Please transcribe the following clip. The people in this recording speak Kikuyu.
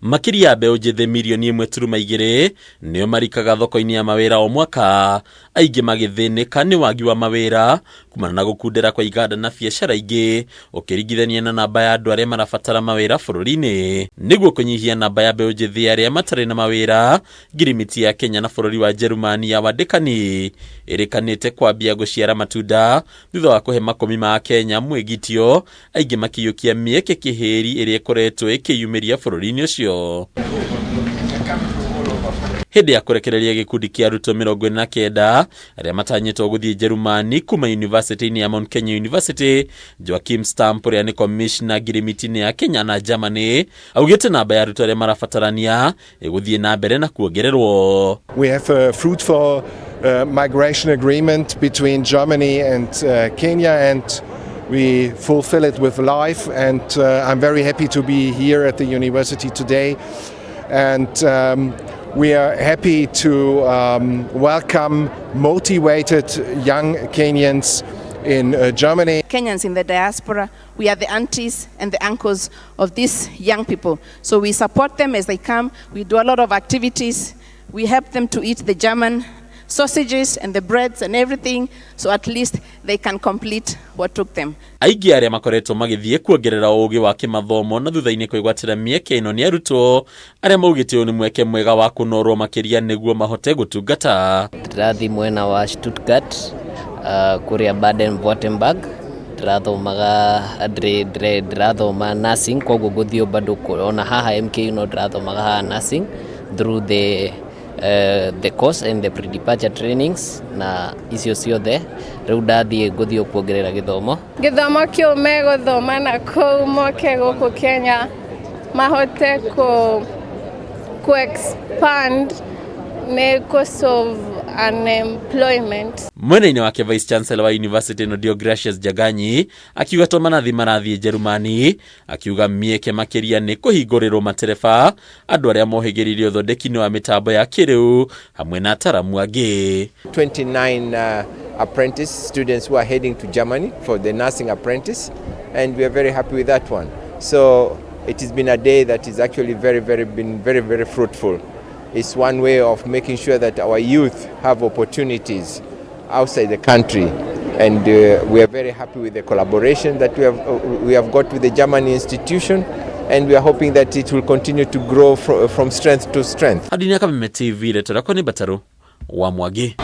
Makĩria ya mbeũ njĩthĩ mirioni 1.2 nĩo marikaga thoko-inĩ ya mawĩra o mwaka, aingĩ magĩthĩnĩka nĩ wagi wa mawĩra kumana na gũkundera kwa iganda na biacara ingĩ ũkĩringithania na namba ya andũ arĩa marabatara mawĩra bũrũri-inĩ. Nĩguo kũnyihia namba ya mbeũ njĩthĩ arĩa matarĩ na mawĩra, ngirimiti ya Kenya na bũrũri wa Njerumani ya wandĩkani ĩrĩkanĩte kwambia gũciara matunda thutha wa kũhe makũmi ma Akenya mwĩgitio, aingĩ makĩiyũkia mĩeke kĩhĩri ĩrĩa ĩkoretwo ĩkĩyumĩria bũrũri-inĩ ũcio. Hĩndĩ ya kũrekereria gĩkundi kĩa arutwo 49 arĩa matanyĩtwo gũthiĩ Njerumani kuma yunivasĩtĩ-inĩ ya Mount Kenya University, Joachim Stamp ũrĩa nĩ komishna ngirimiti-inĩ ya Kenya na Germany augĩte namba ya arutwo arĩa marabatarania ĩgũthiĩ na mbere na kuongererwo. We have a fruitful migration agreement between Germany and Kenya, and we fulfill it with life, and I'm very happy to be here at the university today, and we are happy to welcome motivated young Kenyans in Germany. Kenyans in the diaspora, we are the aunties and the uncles of these young people. So we support them as they come. We do a lot of activities. We help them to eat the German sausages and the breads and everything, so at least they can complete what took them. Aingĩ arĩa makoretwo magĩthiĩ kuongerera ũgĩ wa kĩmathomo na thutha-inĩ kwĩgwatĩra mĩeke ĩno nĩ arutwo arĩa maugĩte ũyũ nĩ mweke mwega wa kũnorwo makĩria nĩguo mahote gũtungata. Ndĩrathiĩ mwena wa Stuttgart, kũrĩa Baden-Württemberg. Ndĩrathomaga, ndĩrathoma nursing, koguo ngũthiĩ bado ona haha MKU no ndĩrathomaga haha nursing through the course and the pre-departure trainings na icio ciothe. Rĩu ndathiĩ ngũthiĩ kuongerera gĩthomo. Gĩthomo kĩu megũthoma na kũu moke gũkũ Kenya mahote ku expand nĩ kũ solve unemployment. Mwena-inĩ wake, Vice Chancellor wa university ĩno Deogratius Njaganyi akiuga to manathi marathiĩ Njerumani, akiuga mĩeke makĩria nĩ kũhingũrĩrwo matereba, andũ arĩa mohĩgĩrĩire ũthondeki-inĩ wa mĩtambo ya kĩrĩu hamwe na ataramu angĩ. 29 apprentice students who are heading to Germany for the nursing apprentice, and we are very happy with that one. So it has been a day that is actually very, very, been very, very fruitful. It's one way of making sure that our youth have opportunities outside the country, and we are very happy with the collaboration that we have got with the German institution, and we are hoping that it will continue to grow from strength to strength. Hadini ya Kameme TV, rĩtwa rĩakwa nĩ Mbataru wa Mwangi.